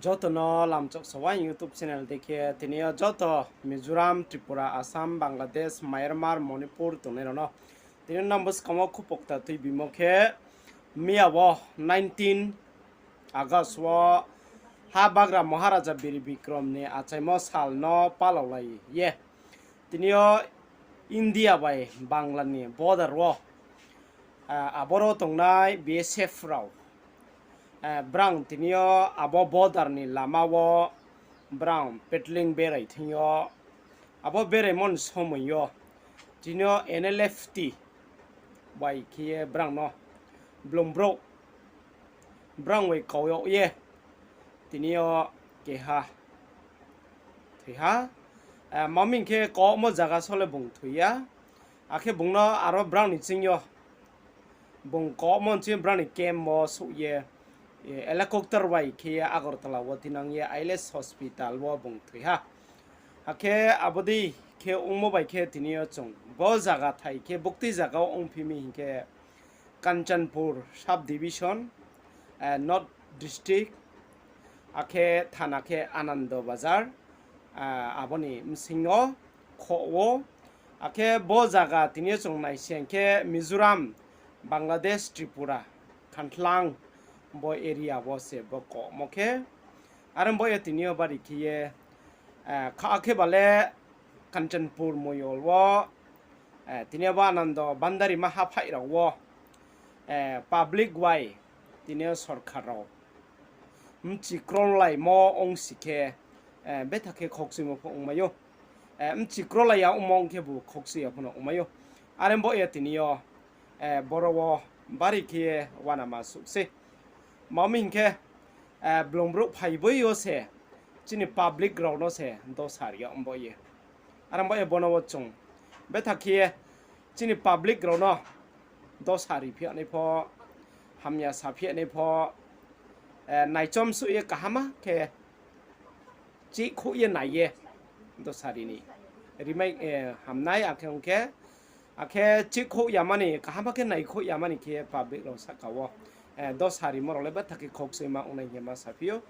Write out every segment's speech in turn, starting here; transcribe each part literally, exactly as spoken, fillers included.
Joto no lamchok sa wai YouTube channel dei khe tini yo joto Mizoram, Tripura, Assam, Bangladesh, Myanmar, Manipur tongnai rao no tini yo nang buskang wo khupokta tuibimo khe miya wo nineteen August wo ha bagra Maharaja Bir Bikram ni achaimo sal no palaolai ye tini yo India bai Bangla ni border wo, aboro tongnai B S F rao, brang tini yo abo border ni lama wo brang patrolling berai thing yo, abo beraimo ni somoi yo tini yo N L F T bai khe ye brang no blung brouh brang bai kau yag ye tini yo keha thoi ha. Maming khe komo zaga sole bung thoi ya. Akhe bung no aro brang ni ching yo bung komo ching brang ni camp wo souh ye, helicopter bai khe ye Agartala wo tinang ye I L S hospital wo bung thoi ha. Akhe abo dei khe ongmo bai khe tini yo chung bo zaga thai khe bukti zaga wo ongphi mi hing khe Kanchanpur sub division, North district, akhe thana khe Anando Bazar, abo ni bsing yo khoh wo. Akhe bo zaga tini yo chung naising khe Mizoram, Bangladesh, Tripura, Khantlang bo area wo se bo komo khe. Are bo ye tini yo bari khe ye, kha khe ba le Kanchanpur moyol wo, tini yo bo Anando Bandari ma haphaih rao wo, public bai tini yo sorkar rao bchi krolaimo ongsi khe, betha khe khokchuimo pho ongmai ou. Bchi krolai ya ongmo ong khebu khokchui ya pho no ongmai ou. Are bo ye tini yo, boro wo bari khe ye uanama suh sei. Mami hing khe, blung brouh phai boi yo se chini public rao no se dosa ri ya ong bo ye. Are bo ye bo no wo chung betha khe ye chini public rao no dosa ri phi ya nai pho, hamya sa phi ya nai pho, naichom suh ye kaham khe chihkhouh ye nai ye dosa ri ni rimai, hamnai akhe ong khe, akhe chihkhouh yama ni kaham khe naikhouh yama ni khe public rao sahka wo, dosa rimo rao le betha khe khokchuima ong nai hing ye ma saphi ou.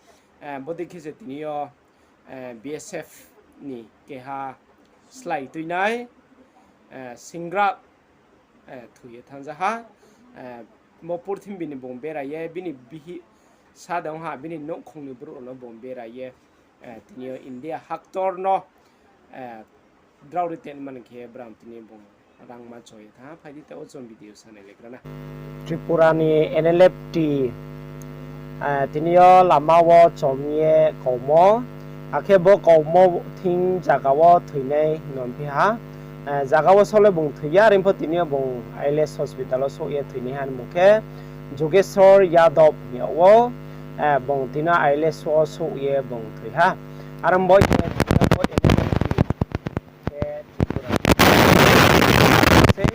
Bodei khe se tini yo, B S F ni keha slái tuinai, singra, thoi ye thanng ja ha. Bo purthimbi ni bung berai ye, bini bihih sa dong ha, bini nouhkhong ni brouh rao no bung berai ye, tini yo India haktor no, drao ri tenmani khe brang tini bung rangma cho ye thanng ha. Phai di ta wo chung video sa nai le gra na. Tripura ni N L F T, tini yo lama wo chom ye kaumo, akhe bo kaumo thing zaga wo thoinai hing no phi ha. Zaga wo sole bung thoi ya, are pho tini yo bung I L S hospital wo souh ye thoinai ha mo khe Jogeshwar Yadav hing yag wo, bung tini yo I L S wo souh ye bung thoi ha. Are bo ye tini yo bo N L F T khe Tripura sei,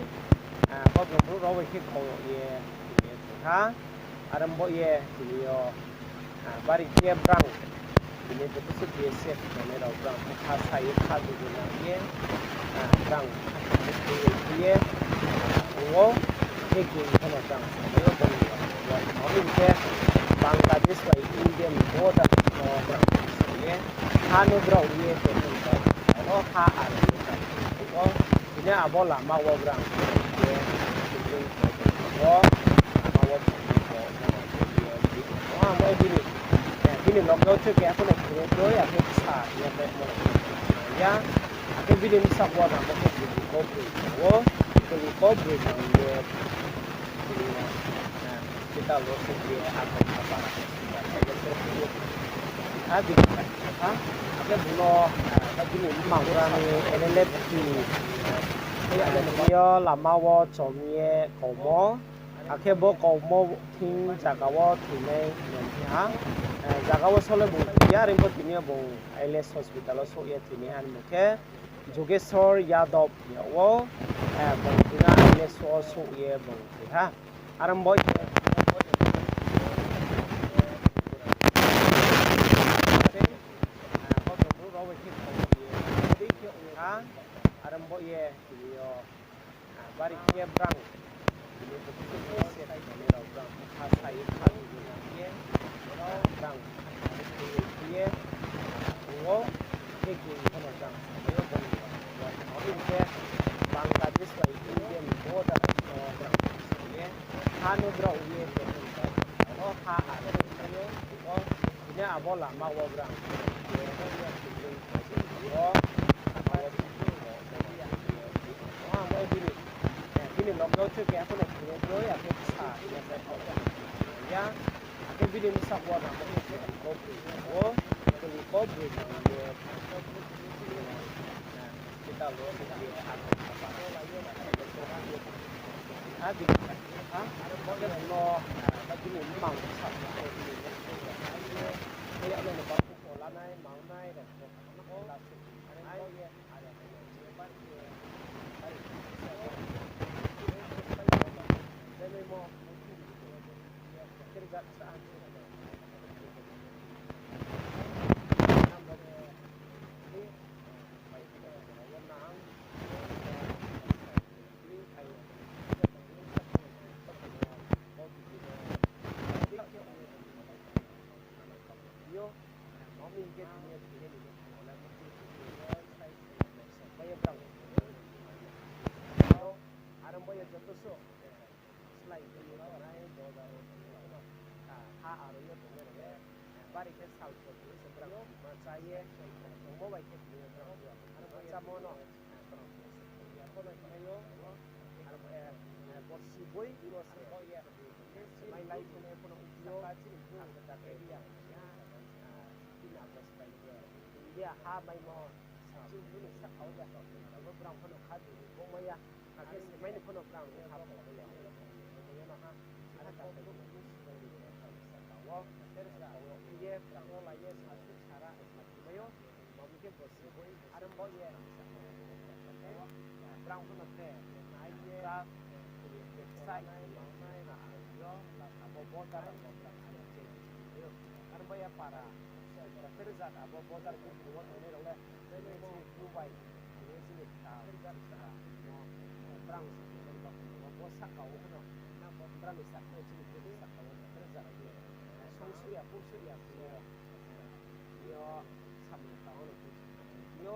bo blung brouh rao bai khe kau ye tini yo thoi ha. Are bo ye tini yo, bari khe brang tini yo joto se B S F tongnai rao brang kha sa ye kha dugu nang ye, brang khe ye ong ou, khe khe pho no brang sa ye ong ou. Abo hing khe Bangladesh bai India ni border no brang sa ye ha no brao ye tongmo ni aro ha aro ye tong ou. Tini abo lama wo brang ye, o, lama wo, o, abo bini, bini loge wo se keha pho no phuro kroi, akhe bsa ya khe mo ya, akhe bini bsa wo namo khe bini kau broi tong ou, bini kau broi tong ye, bini, hospital wo se ye, akhe bini, ha, bini, ha, akhe bini, bini mma Tripura ni N L F T ni yo lama wo chom ye kaumo, akhe bo kaumo thing zaga wo thoinai hing no phi ha. Zaga wo sole bung thoi ya, are pho tini yo bung I L S hospital wo souh ye thoinai ha mo khe Jogeshwar Yadav hing yag wo, bung tini yo I L S wo souh ye bung thoi ha. Are bo ye, are bo ye tini yo, bari khe brang Brang kha sa ye kha ye, brang khe khe ye, o, khe khe ye, brang sa ye, brang khe Bangladesh bai India ni border, o, brang sa ye, ha no drao ye, o, ha aro ye, o, bini abo lama wo brang, o, o, bini, bini lockdown se khe, abo no khe ye, broi, akhe sa, ya, akhe bini bsa wo na, o, o, o, hospital wo, Aro bo ye joto suh slái tongmo tongnai, boda wo tongmo no, ha aro ye tongnai rao le, bari khe sal pho tini se brang ma chá ye, tongmo bai khe tini brang aro ma chámo no, brang ya pho no himai yo, aro, borsi boi, ro se bo ye, mai lai tongmo pho no ongphi yo, chini bru, ya, bini abo slái ye, India ha maimo, chini bru ni sahka wo ya, abo brang pho no kha di, bo mai ya, akhe se mai ni pho no brang ha pho ya, bo mai yo no ha, aro ta khe, sahka wo, o, ye, brang wo lai ye, sa, sara, sa, mai yo, Mami khe bo se boi, aro bo ye, brang pho no khe, nai ye, sa, nai, nai, yo, abo bo dara, bo brang, aro bo ye para, ter jat, abo bo dara, bo tongnai rao le, chini bru bai, chini ta, brang, bo sahka wo pho no, brang ni sahka, chini bru ni sahka wo, ter jat, songsuh ya, pungsuh ya, yo, samung tang wo no, yo,